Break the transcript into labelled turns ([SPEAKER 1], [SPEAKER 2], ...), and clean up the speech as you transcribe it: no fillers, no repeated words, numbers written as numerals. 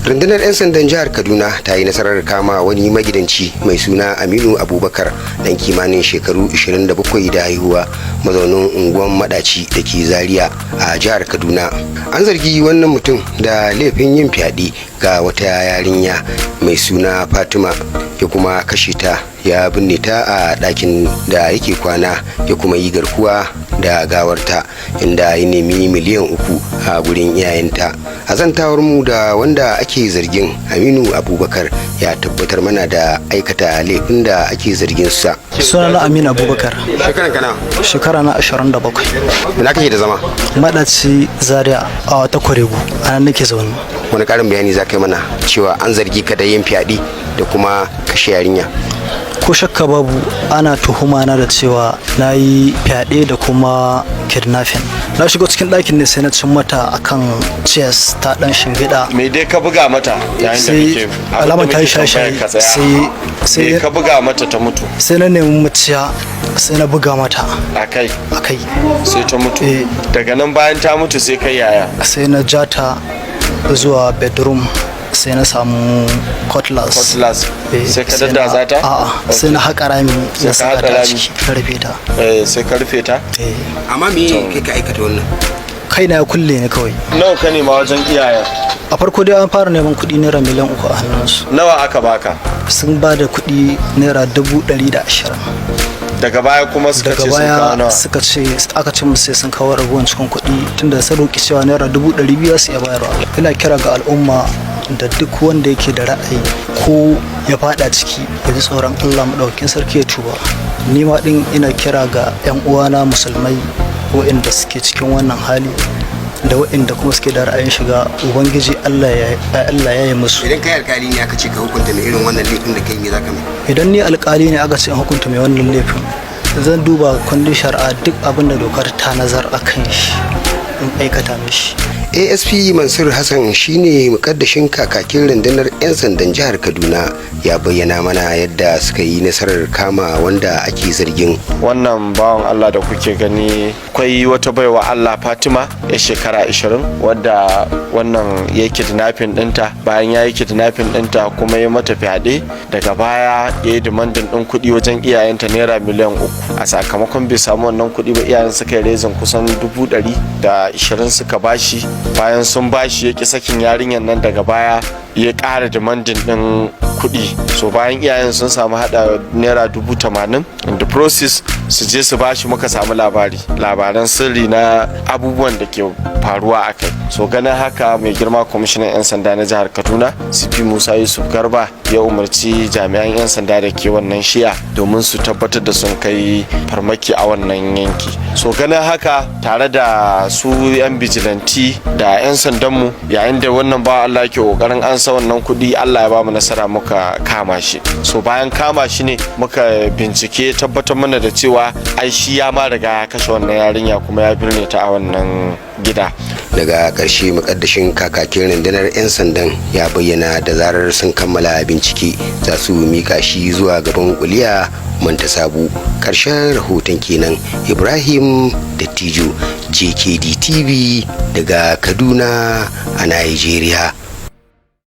[SPEAKER 1] Rundunar 'yan sandan jihar Kaduna ta yi nasarar kama wani magidanci mai suna Aminu Abubakar, dan kimanin shekaru 27 da haihuwa, mazaunin unguwan Madaci da ke Zaria a jihar Kaduna. An zargi wannan mutum da laifin yin fyaɗe ga wata yarinya mai suna Fatima, ya kuma kashe ta, ya binne ta a ɗakin da yake kwana, ya kuma yi garkuwa da gawarta, inda ya nemi miliyan 3 a gurin iyayenta. A zantawar mu da wanda ake zargin, Aminu Abubakar, ya tabbatar mana da aikata laifin da ake zargin sa.
[SPEAKER 2] Sunana Aminu Abubakar.
[SPEAKER 1] Shekaran kana?
[SPEAKER 2] Shekara na 27.
[SPEAKER 1] Ina kake da zama?
[SPEAKER 2] Madaci, Zaria, a wata Kwaregu, a nan nake zaune.
[SPEAKER 1] Wani karin bayani za ka yi mana cewa an zargi ka da yin fyaɗe da kuma kashe yarinya?
[SPEAKER 2] Ko shakka babu, ana tuhuma na da cewa na yi fyaɗe da kuma kidnapping. Na shigo cikin ɗakin ne, sai na cin mata akan chairs, ta ɗan shingida.
[SPEAKER 3] Me dai ka buga mata yayin da
[SPEAKER 2] Sai
[SPEAKER 3] kake
[SPEAKER 2] alamar ta yi shaye-shaye, sai
[SPEAKER 3] sai
[SPEAKER 2] sai
[SPEAKER 3] ka buga mata ta mutu?
[SPEAKER 2] Sai na nemi muciya, sai na buga mata
[SPEAKER 3] a kai.
[SPEAKER 2] A kai.
[SPEAKER 3] Sai ta mutu?
[SPEAKER 2] Eh.
[SPEAKER 3] Daga nan, bayan ta mutu, sai kai yaya?
[SPEAKER 2] Sai na ja ta zuwa bedroom, sai na samu cutlass.
[SPEAKER 3] Cutlass.
[SPEAKER 2] Eh,
[SPEAKER 3] sai ka
[SPEAKER 2] na-
[SPEAKER 3] daddatsa ta?
[SPEAKER 2] A'a, sai na haƙa rami.
[SPEAKER 3] Sai
[SPEAKER 2] Na
[SPEAKER 3] ka
[SPEAKER 2] saka
[SPEAKER 3] haƙa
[SPEAKER 2] ta a
[SPEAKER 3] rami.
[SPEAKER 2] ciki, na rufe ta.
[SPEAKER 3] Eh, sai ka rufe ta.
[SPEAKER 2] Eh.
[SPEAKER 1] Amma me kai ka aikata wannan?
[SPEAKER 2] Kaina ya kulle ne kawai.
[SPEAKER 3] Nawa ka nema wajen iyayen?
[SPEAKER 2] A farko dai an fara neman kuɗi naira miliyan 3 a hannunsu.
[SPEAKER 3] Nawa aka baka?
[SPEAKER 2] Sun ba da kuɗi naira 120,000.
[SPEAKER 3] Daga baya kuma suka
[SPEAKER 2] Daga
[SPEAKER 3] ce sun kawo
[SPEAKER 2] baya
[SPEAKER 3] nawa?
[SPEAKER 2] suka ce, aka ce musu sai sun kawo ragowar cikin kuɗi, tunda sun roƙi cewa naira 200,000 su iya bayarwa. Ina kira ga al'umma da duk wanda yake da ra'ayi ko ya fada ciki, ya ji tsoron Allah maɗaukakin sarki, ya tuba. Ni ma din ina kira ga 'yan uwana musulmai waɗanda suke cikin wannan hali da waɗanda kuma suke da ra'ayin shiga, Ubangiji Allah ya yi musu.
[SPEAKER 1] Idan kai alkali ne aka ce ka hukunta mai irin wannan laifin da kai, me zaka mai?
[SPEAKER 2] Idan ni alkali ne aka ce in hukunta mai wannan laifin, zan duba kundin shari'a, duk abin da dokar ta nazar a kan shi, in aikata mishi.
[SPEAKER 1] ASP Mansur Hassan shine mukaddashin kakakin rundunar 'yan sandan jihar Kaduna, ya bayyana mana yadda suka yi nasarar kama wanda ake zargin.
[SPEAKER 3] Wannan bawan Allah da kuke gani, akwai wata baiwa Allah, Fatima, ya shekara 20, wadda wannan ya kidnapping dinta. Bayan ya yi kidnapping dinta kuma ya mata fyaɗe, daga baya ya yi demanding din kuɗi wajen iyayenta, naira miliyan 3. A sakamakon bai samu wannan kuɗi ba, iyayen suka yi raising kusan 120,000 suka bashi. Bayan sun bashi, ya ƙi sakin yarinyar nan. Daga baya ya ƙara demanding din kuɗi. So bayan iyayen sun samu hada naira 80,000, in the process su je su bashi, muka samu labari, labaran sirri na abubuwan da ke faruwa a kai. So ganin haka, mai girma kwamishinan 'yan sanda na jihar Kaduna, CP Musa Yusuf Garba, ya umarci jami'an 'yan sanda da ke wannan shiya domin su tabbatar da sun kai farmaki a wannan yanki. So ganin haka, tare da su 'yan vigilante da 'yan sandanmu, yayin da wannan ba Allah ke kokarin an sa wannan kuɗi, Allah ya ba mu nasara muka kama shi. So bayan kama shi ne muka bincike tabbatar mana da cewa ai shi ya ma riga ya kashe wannan yarinya kuma ya birne ta a wannan gida.
[SPEAKER 1] Daga ƙarshe, mukaddashin kakakin rundunar 'yan sandan ya bayyana da zarar sun kammala bincike, za su mika shi zuwa gaban kuliya manta sabu. Ƙarshen rahoton kenan. Ibrahim Dattijo, JKD TV, daga Kaduna a Nigeria.